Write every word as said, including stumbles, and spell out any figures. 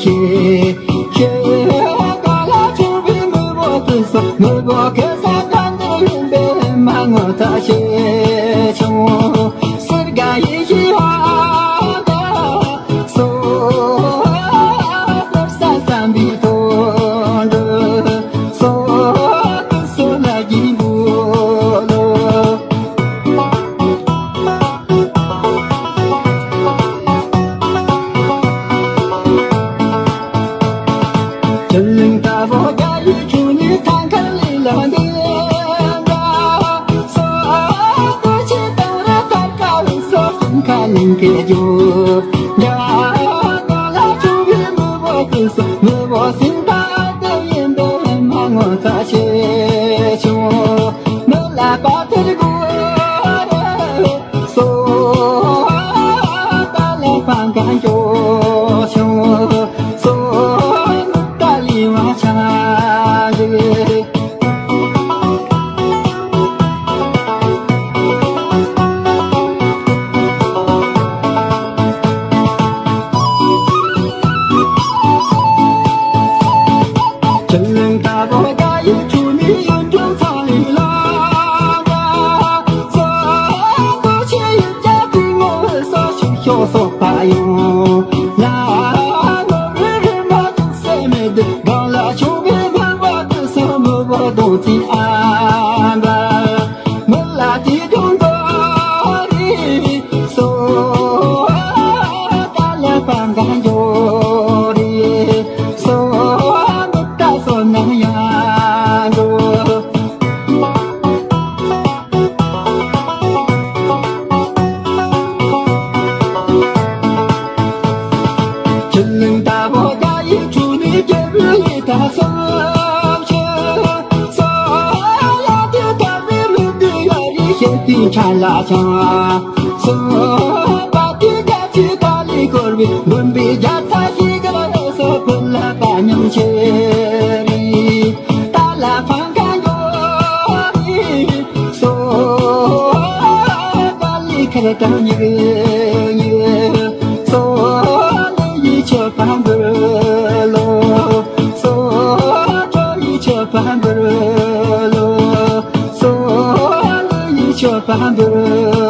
ཁྱེད་ཁྱེད་ག་ལ་ཆུང་བའི་མི་བོ་དུ་སོ་མི་བོ་ཁེ་ས་གང་དུ་ཡིན་པའི་མ་ངོ་ཐ་ཤེས་ཆུང་སེར་ག་ཡི་ཤི་ཧ་ག་སོ་སོ་ས་བསམ་པའི་དོན་དུ། སོ་སོ་ལ་གི་བུ་ལོ། ཅི་ལིང་ད་བོ་ག་ཡི་ཆུ་ནི་ཐང་ཁ་ལི་ལ་འདི་འདྲ། སོ་སོ་ཆི་དང་ར་ཐར་ཀ་ལི་སོ་ཁ་ལིང་གི་ཇུ། ཡ་ག་ལ་ཆུ་བི་མི་བོ་དུ་སོ་མི་བོ་སིང་ད་དེ་ཡིན་དེ་མ་ངོ་ཚ་ཤེས་ཆུང་མི་ལ་པ་དེར་གུ་རེ། སོ་ད་ལེ་ཕང་གང་ཅོ་ཆུང་སོ་ད་ལི་བ་ཆ་རེ། ཅི་ལིང་ད་བོ་ག་ཡི་ཆུ་ནི་ཡོན་ཀྲུང་ཚང་ལི་ལ་འདྲ། སོ་སོ་ཆེ་ཡི་རྒྱ་དུ་ངོ་སོ་ཤི་ཤོ་སོ་པ་ཡོང་ལ་ངོ་རེ་རེ་མ་ཐུག་སེ་མེད་དུ་གང་ལ་ཆུང་བའི་མི་བ་དུ་སོ་མི་བོ་དུ་ཚི་ཨ་འདྲ། མི་ལ་དེ་དུང་དོ་རི་སོ་ད་ལེ་པང་གང་ཇོ་རི་སོ་མི་ད་སོ་ནང་ཡང་འགྲོ། ཅི་ལིང་ད་བོ་ག་ཡི་ཆུ་ནི་རྒྱལ་བུ་ཡི་ད་སོ་ཆེ། སོ་ཡ་དེ་ད་བི་མི་དུ་ཡ་རི་ཤེ་ཏི་ཆ་ལ་ཆང་སོ་པ་ཏི་ག་ཅི་ད་ལི་གོར་བི་བུམ་བི་རྒྱ་ཚ་ཤི་ག་ར་སོ་ཕུ་ལ་པ་ཉམ་ཆེ་རི་ད་ལ་ཕང་ག་ཡོ་རི། སོ་ད་ལི་ཁ་ར་ད་ཉི་གི་ཉི་སོ་ལི་ཡི་ཆོ་པ་འབུ་ལོ། སོ་ཁྲོ་ཡི་ཆོ་པ་འབུ་ལོ། སོ་ལི་ཡི་ཆོ་པ་འབུ།